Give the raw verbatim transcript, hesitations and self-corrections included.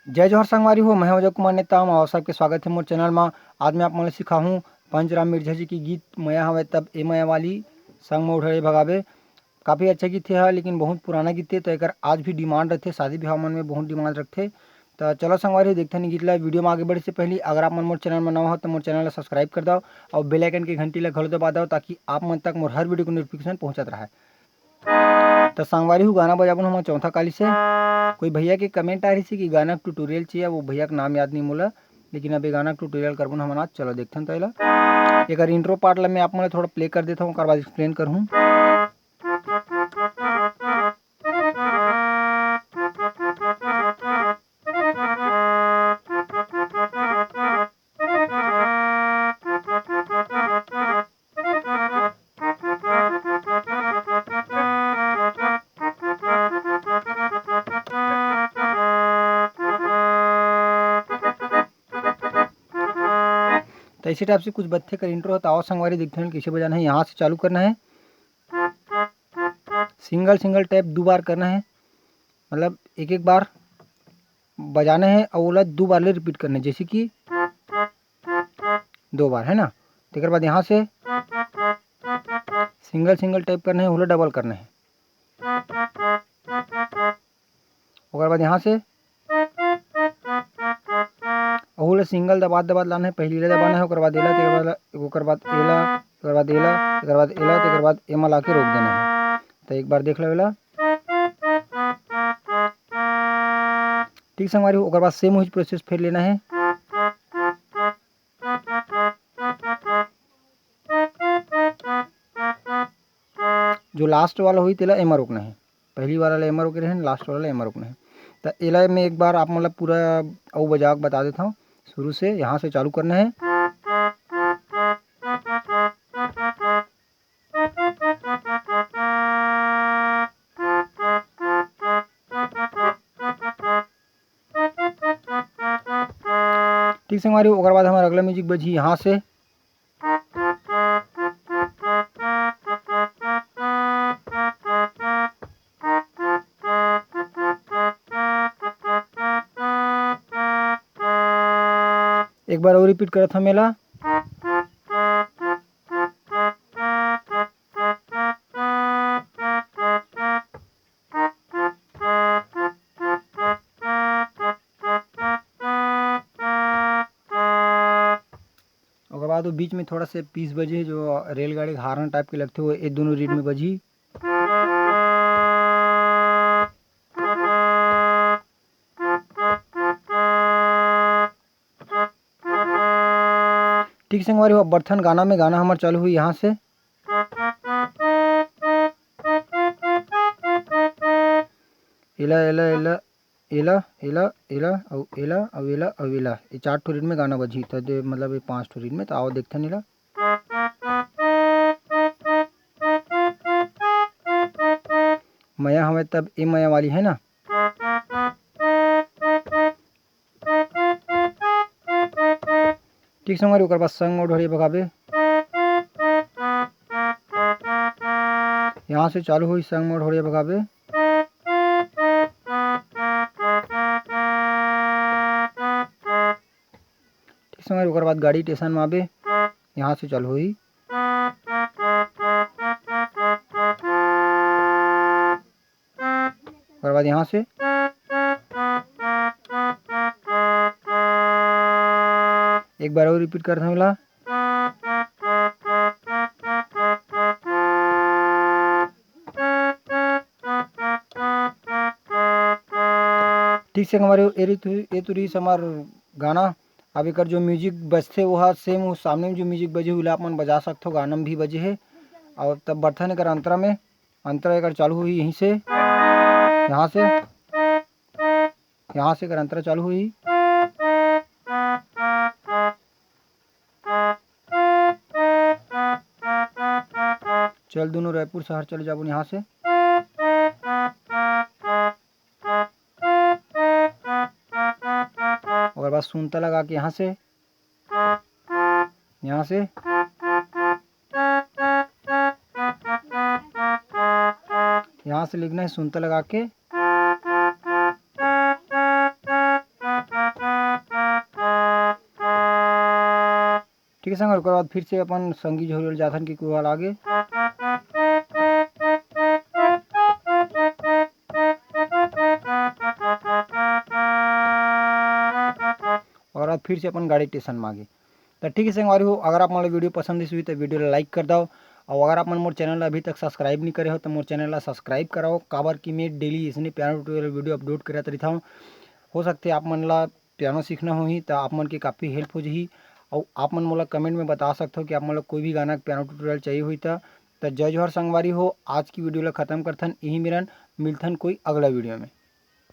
जय जोहार संगवारी हो, मैं हूं अजय कुमार नेताम अउ सबके स्वागत हे मोर चैनल मा। आज मैं आप मन ल सिखाहूं पंचराम मिर्झा जी के गीत मया हवय तब ए मया वाली संग म उठे भगाबे। काफ़ी अच्छा गीत हे, लेकिन बहुत पुराना गीत हे, तो एकर आज भी डिमांड रहिथे, शादी बिहाव मन में बहुत डिमांड रहिथे। तो चलो संगवारी हो, देखथन गीत ला। वीडियो में आगे बढ़े से पहले अगर आप मन मोर चैनल में नवा हो तो मोर चैनल ला सब्सक्राइब कर दव और बेल आइकन के घंटी ला घलो दबा दव, ताकि आप मन तक मोर हर वीडियो के नोटिफिकेशन पहुंचत रहे। तो संगवारी हो, गाना बजाबो हमर चौथा काली से। कोई भैया के कमेंट आ रही थी कि गाना ट्यूटोरियल चाहिए, वो भैया का नाम याद नहीं मोला, लेकिन अब ये गाना ट्यूटोरियल करबो हमन आज। चलो देखथन तो एला। एकर इंट्रो पार्ट ला मैं आप मन ला थोड़ा प्ले कर देता हूँ, ओकर बाद एक्सप्लेन करहूँ। तो इसी टाइप से कुछ बत्थे कर इंट्रो होता। और संगवारी देखते हैं कैसे बजाना है। यहाँ से चालू करना है, सिंगल सिंगल टैप दो बार करना है, मतलब एक एक बार बजाना है और ओला दो बार ले रिपीट करना है, जैसे कि दो बार, है ना। तेकर बाद यहाँ से सिंगल सिंगल टैप करना है, ओला डबल करना है। ओकर बाद यहाँ से ओहू ला सिंगल दबात दबात लाना है। पहली ला दबाना है, ओकर बाद एला, तेकर बाद, ओकर बाद एला, ओकर बाद एला, तेकर बाद एला, तेकर बाद एमा लाके रोक देना है। तो एक बार देख लो एला। ठीक संगवारी हो, ओकर बाद सेम वही प्रोसेस फिर लेना है। जो लास्ट वाला होही तेला एमा रोकना है। पहली वाला ला एमा रोके रहेन, लास्ट वाला ला एमा रोकना है। त एला मैं एक बार आप मन ला पूरा अउ बजा के बता देता हूँ। शुरू से यहाँ से चालू करना है। ठीक संगवारी हो, ओकर बाद हमर अगला म्यूजिक बजही यहाँ से। एक बार और रिपीट करत हन एला। ओकर बाद वो बीच में थोड़ा से पीस बजे, जो रेलगाड़ी के हार्न टाइप के लगथे, वो ए दोनों रीड में बजही। ठीक संगवारी हो, अब बरथन गाना में, गाना हमर चालू होही यहाँ से। एला, एला, एला, एला, एला, एला, अउ एला, अउ एला, अउ एला। ये चार ठो रीड में गाना बजही, त दे, मतलब ये पांच ठो रीड में, त आओ देखथन एला। मया हवय तब ए मया वाली, है ना? ठीक संगवारी, ओकर बाद संग मोड़ हरिया भगाबे। यहाँ से चालू होही संग मोड़ हरिया भगाबे। ठीक संगवारी, ओकर बाद गाड़ी स्टेशन में आबे, यहाँ से चालू होही। ओकर बाद यहाँ से एक बार और रिपीट करत हन एला। ठीक संगवारी हो, ए रीत हुई, ए तो रहिस हमर गाना। अब एकर जो म्यूजिक बजथे, वो ह सेम, वो सामने में जो म्यूजिक बजे, उला आप मन बजा सकथो, गाना में भी बजे हे। और तब बरथन एकर अंतरा में, अंतरा एकर चालू होही यहीं से, यहाँ से, यहाँ से एकर अंतरा चालू होही। चल दुनों रायपुर शहर चले जाबो यहाँ से। ओकर बाद सुनता लगा के यहाँ से, यहाँ से, यहाँ से लिखना है सुनता लगा के। ठीक है संगवारी, ओकर बाद फिर से अपन संगीत झोरी वाले जाथन कि कुहा लागे। और अब फिर से अपन गाड़ी स्टेशन में आगे। तो ठीक है संगवारी हो, अगर आप मन ला वीडियो पसंद आइस होही तो वीडियो ला लाइक कर दव। और अगर आप मन मोर चैनल ला अभी तक सब्सक्राइब नहीं करे हो तो मोर चैनल ला सब्सक्राइब कराओ, काबर कि मैं डेली इसने पियानो ट्यूटोरियल वीडियो अपलोड करत रहिथव। हो सकथे आप मन ला पियानो सीखना होही तो आप मन के काफ़ी हेल्प हो जही। और आप मन मोला कमेंट में बता सकथव कि आप मन ला कोई भी गाना के पियानो ट्यूटोरियल चाहिए होही तो। तो जय जोहार संगवारी हो, आज की वीडियो ला खत्म करथन यही मेरन, मिलथन कोई अगला वीडियो में।